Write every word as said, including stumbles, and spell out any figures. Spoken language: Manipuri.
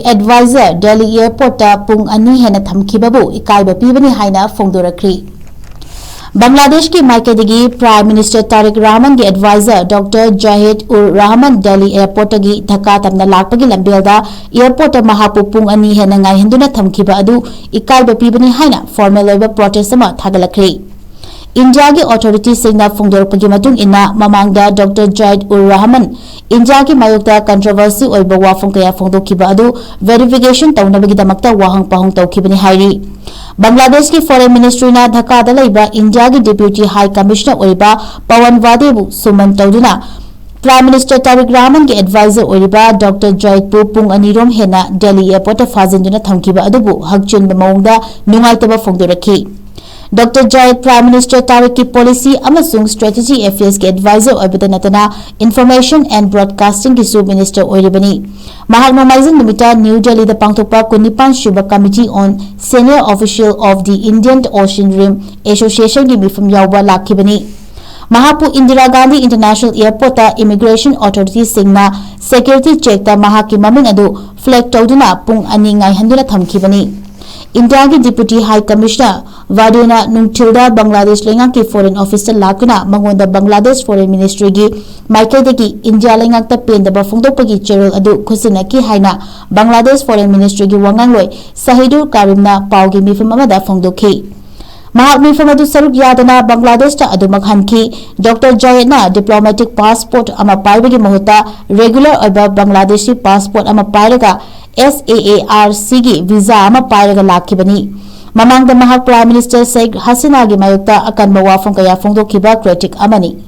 ꯑꯦꯗꯚꯥꯏꯖꯔ ꯗꯦꯜꯂꯤ ꯑꯦꯌꯔꯄꯣꯔꯠꯇ ꯄꯨꯡ ꯑꯅꯤ ꯍꯦꯟꯅ ꯊꯝꯈꯤꯕꯕꯨ ꯏꯀꯥꯏꯕ ꯄꯤꯕꯅꯤ ꯍꯥꯏꯅ ꯐꯣꯡꯗꯣꯔꯛꯈ꯭ꯔꯤ꯫ ꯕꯪꯒ꯭ꯂꯥꯗꯦꯁꯀꯤ ꯃꯥꯏꯀꯩꯗꯒꯤ Prime Minister Tariq Rahmanꯒꯤ adviser Doctor Jayed ur Rahman Delhi ꯑꯦꯌꯔꯄꯣꯔꯠꯇꯒꯤ ꯙꯛꯀꯥ ꯇꯝꯅ ꯂꯥꯛꯄꯒꯤ ꯂꯝꯕꯦꯜꯗ ꯑꯦꯌꯔꯄꯣꯔꯠꯇ ꯃꯍꯥꯛꯄꯨ ꯄꯨꯡ ꯑꯅꯤ ꯍꯦꯟꯅ ꯉꯥꯏꯍꯟꯗꯨꯅ ꯊꯝꯈꯤꯕ ꯑꯗꯨ ꯏꯀꯥꯏꯕ ꯄꯤꯕꯅꯤ ꯍꯥꯏꯅ ꯐꯣꯔꯃꯦꯜ ꯑꯣꯏꯕ ꯄ꯭ꯔꯣꯇꯦꯁ ꯑꯃ ꯊꯥꯒꯠꯂꯛꯈ꯭ꯔꯤ꯫ ꯏꯟꯗꯤꯌꯥꯒꯤ ꯑꯣꯊꯣꯔꯤꯇꯤꯁꯤꯡꯅ ꯐꯣꯡꯗꯣꯔꯛꯄꯒꯤ ꯃꯇꯨꯡ ꯏꯟꯅ, ꯃꯃꯥꯡꯗ Doctor Jayed ur Rahman ꯏꯟꯗꯤꯌꯥꯒꯤ ꯃꯥꯌꯣꯛꯇ ꯀꯟꯇ꯭ꯔꯣꯚꯔꯁꯤ ꯑꯣꯏꯕ ꯋꯥꯐꯝ ꯀꯌꯥ ꯐꯣꯡꯗꯣꯛꯈꯤꯕ ꯑꯗꯨ ꯚꯦꯔꯤꯐꯤꯀꯦꯁꯟ ꯇꯧꯅꯕꯒꯤꯗꯃꯛꯇ ꯋꯥꯍꯪ ꯄꯥꯎꯍꯪ ꯇꯧꯈꯤꯕꯅꯤ ꯍꯥꯏꯔꯤ꯫ ꯕꯪꯒ꯭ꯂꯥꯗꯦꯁꯀꯤ Foreign Ministryꯅ ꯙꯛꯀꯥꯗ ꯂꯩꯕ ꯏꯟꯗꯤꯌꯥꯒꯤ Deputy High Commissioner ꯑꯣꯏꯔꯤꯕ ꯄꯋꯟ ꯋꯥꯗꯦꯕꯨ ꯁꯨꯃꯟ ꯇꯧꯗꯨꯅ Prime Minister Tariq Rahmanꯒꯤ ꯑꯦꯗꯚꯥꯏꯖꯔ ꯑꯣꯏꯔꯤꯕ Doctor Jayedꯄꯨ ꯄꯨꯡ ꯑꯅꯤꯔꯣꯝ ꯍꯦꯟꯅ ꯗꯦꯜꯂꯤ ꯑꯦꯌꯔꯄꯣꯔꯠꯇ ꯐꯥꯖꯤꯟꯗꯨꯅ ꯊꯝꯈꯤꯕ ꯑꯗꯨꯕꯨ ꯍꯛꯆꯤꯟꯕ ꯃꯑꯣꯡꯗ ꯅꯨꯡꯉꯥꯏꯇꯕ ꯐꯣꯡꯗꯣꯔꯛꯈꯤ꯫ Doctor Jayed Prime Minister Tariqꯀꯤ Policy ꯑꯃꯁꯨꯡ Strategy Affairsꯀꯤ ꯑꯦꯗꯚꯥꯏꯖꯔ ꯑꯣꯏꯕꯇ ꯅꯠꯇꯅ Information and Broadcastingꯒꯤꯁꯨ Minister ꯑꯣꯏꯔꯤꯕꯅꯤ꯫ ꯃꯍꯥꯛ ꯅꯣꯡꯃꯥꯏꯖꯤꯡ ꯅꯨꯃꯤꯠꯇ ꯅ꯭ꯌꯨ ꯗꯦꯜꯂꯤꯗ ꯄꯥꯡꯊꯣꯛꯄ ꯀꯨꯟꯅꯤꯄꯥꯟ ꯁꯨꯕ Committee on Senior Official of the Indian Ocean Rim Associationꯒꯤ ꯃꯤꯐꯝ ꯌꯥꯎꯕ ꯂꯥꯛꯈꯤꯕꯅꯤ꯫ ꯃꯍꯥꯛꯄꯨ Indira Gandhi International Airportꯇ Immigration Authorityꯁꯤꯡꯅ security checkꯇ ꯃꯍꯥꯛꯀꯤ ꯃꯃꯤꯡ ꯑꯗꯨ flag ꯇꯧꯗꯨꯅ ꯄꯨꯡ ꯑꯅꯤ ꯉꯥꯏꯍꯟꯗꯨꯅ ꯊꯝꯈꯤꯕꯅꯤ꯫ ꯏꯟꯗꯤꯌꯥꯒꯤ Deputy High Commissioner ꯋꯥꯗꯦꯅ ꯅꯨꯡꯊꯤꯜꯗ ꯕꯪꯒ꯭ꯂꯥꯗꯦꯁ ꯂꯩꯉꯥꯛꯀꯤ Foreign Officeꯇ ꯂꯥꯛꯇꯨꯅ ꯃꯉꯣꯟꯗ ꯕꯪꯒ꯭ꯂꯥꯗꯦꯁ Foreign Ministryꯒꯤ ꯃꯥꯏꯀꯩꯗꯒꯤ ꯏꯟꯗꯤꯌꯥ ꯂꯩꯉꯥꯛꯇ ꯄꯦꯟꯗꯕ ꯐꯣꯡꯗꯣꯛꯄꯒꯤ ꯆꯦꯔꯣꯜ ꯑꯗꯨ ꯈꯨꯠꯁꯤꯟꯅꯈꯤ ꯍꯥꯏꯅ ꯕꯪꯒ꯭ꯂꯥꯗꯦꯁ Foreign Ministryꯒꯤ ꯋꯥꯉꯥꯡꯂꯣꯏ ꯁꯍꯤꯗꯨꯔ ꯀꯥꯔꯤꯝꯅ ꯄꯥꯎꯒꯤ ꯃꯤꯐꯝ ꯑꯃꯗ ꯐꯣꯡꯗꯣꯛꯈꯤ꯫ ꯃꯍꯥꯛ ꯃꯤꯐꯝ ꯑꯗꯨ ꯁꯔꯨꯛ ꯌꯥꯗꯅ ꯕꯪꯒ꯭ꯂꯥꯗꯦꯁꯇ ꯑꯗꯨꯃꯛ ꯍꯟꯈꯤ꯫ Doctor Jayedꯅ diplomatic passport ꯑꯃ ꯄꯥꯏꯕꯒꯤ ꯃꯍꯨꯠꯇ regular ꯑꯣꯏꯕ ꯕꯪꯒ꯭ꯂꯥꯗꯦꯁꯤ passport ꯑꯃ ꯄꯥꯏꯔꯒ SAARCꯒꯤ visa ꯑꯃ ꯄꯥꯏꯔꯒ ꯂꯥꯛꯈꯤꯕꯅꯤ꯫ ꯃꯃꯥꯡꯗ ꯃꯍꯥꯛ Prime Minister Sheikh Hasinaꯒꯤ ꯃꯥꯌꯣꯛꯇ ꯑꯀꯟꯕ ꯋꯥꯐꯝ ꯀꯌꯥ ꯐꯣꯡꯗꯣꯛꯈꯤꯕ critic ꯑꯃꯅꯤ꯫